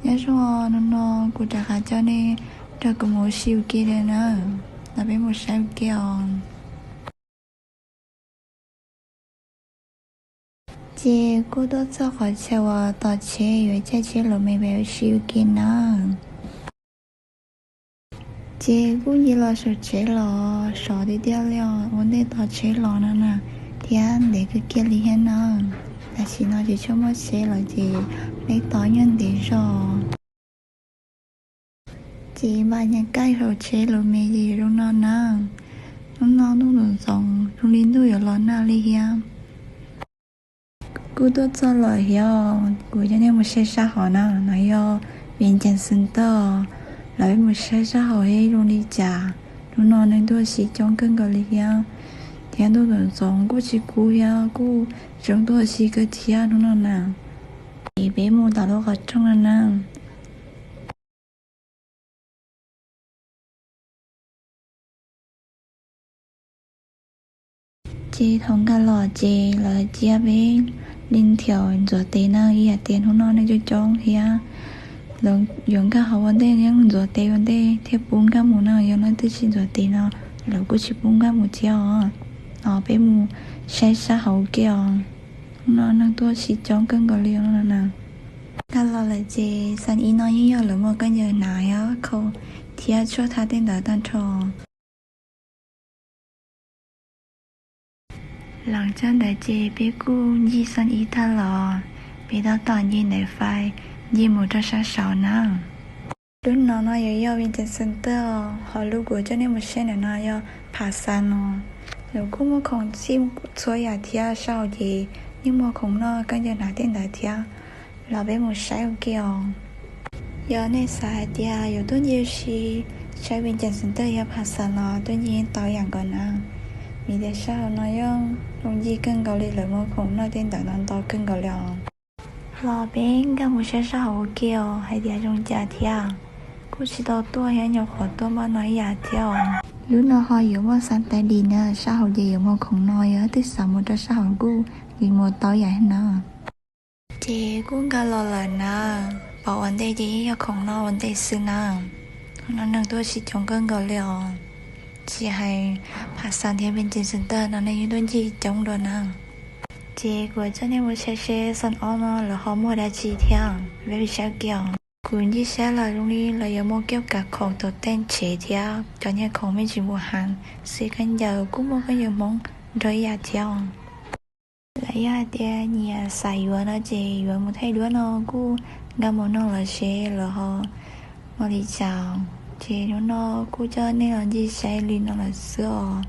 Nyob zoo, hnub no kuv rov qab coj nej nrog kuv mus ua si ua ke li na, los peb mus saib ua ke os. Ces kuj tuaj txog qhov chaw uas tos tsheb yuav caij tsheb lus me peb ua si ua ke na. Ces kuj nce los saum tsheb los sov tiag tiag li os, ua ntej tos tsheb los no na, thiab ntev kawg kiag li thiab na. Tam sim no tsis tshua muaj tsheb los ces peb tos nyuag ntev zog. Ces npaj nyas kaij saum tsheb lus me ces zoo no na. Hnub no ntuj ntxoov ntxoov zoo li ntuj yuav los nag li thiab. Kuj tuaj txog lawm thiab, kuv coj nej mus saib sab hauv na, no yog Vias Cas Xees Tawj. Los peb mus saib sab hauv seb zoo li cas. Hnub no neeg tuaj ua si coob kawg nkaus li thiab, thiab ntuj ntxoov ntxoov kuj tsis kub thiab, kuj zoo tuaj ua si kawg thiab hnub no na. Ces peb mus tom lub qhov rooj no na. Ces thaum nkag los ces lawv cia peb li nrhiav ntxuav tes na, ib yam tias hnub no neeg coob coob thiab, lawv yuav nkag hauv ua ntej yeej ntxuav tes ua ntej thiaj pub nkag mus na, yog leej twg tsis ntxuav tes no lawv kuj tsis pub nkag mus thiab os. Los peb mus saib sab hauv ua ke os. Hnub no neeg tuaj ua si coob kawg nkaus li os no na. Nkag los lawm ces xab ib no yeej yog lawv muaj khaub ncaws hnav thiab khaum thiab tshuaj thab tej ntawd tag nrho. Los txog ntawd ces peb kuj ncig xab ib tag los, peb tab tom ncig ntawm fais, ncig mus rau sab saud na. Lub no no yuav yog Vias Cas Xees Tawj, ho lub kuv coj nej mus saib ntawm no yog Phas Xas no. Lawv kuj muaj khoom txhij txhua yam thiab, sab hauv ces yeej muaj khoom noj khaub ncaws hnav tej ntawd thiab. Los peb mus saib ua ke os. Yog nej xav hais tias yuav tuaj ncig ua si saib Vias Cas Xees Tawj thiab Phas Xas los tuaj ncig yeej tau ib yam nkaus na, vim tias sab hauv no yeej zoo ncig kawg nkaus li, lawv muaj khoom noj tej ntawd no ntau kawg nkaus li os. Los peb nkag mus saib sab hauv ua ke os hais tias zoo cas thiab. Kuj tsis tau tuaj thiab, nyuam qhuav tuaj npaj no ib yam thiab os. Lub no ho yuav muaj xab tais dim na, sab hauv ces yuav muaj khoom no, yog leej twg xav mus rau sab hauv kuj mus tau ib yam na. Ces kuj nkag los lawm na, pom ua ntej ces yeej yog khoom noj ua ntej xwb na. Hnub no neeg tuaj ua si coob kawg nkaus li os, tsis hais Phas Xas thiab Vias Cas Xees Tawj no neeg yeej tuaj ncig coob dua na. Ces kuv coj nej mus saib seb xab ob no lawv ho muaj dab tsi thiab, peb mus saib ua ke os. Kuv ncig saib lawm zoo li lawv yuav muaj kiab kav khoom tau tej tsev thiab cov nyuag khoom me ntsis mus heev, xws li khaub ncaws kuj muaj khaub ncaws Hmoob nrog ib yam thiab os. Lawv yog hais tias nyias xav yuav no ces yuav mus thaij duab no kuj nkag mus noog lawv seb lawv ho muaj li cas. Ces hnub no kuj coj nej los ncig saib li no lawm xwb os.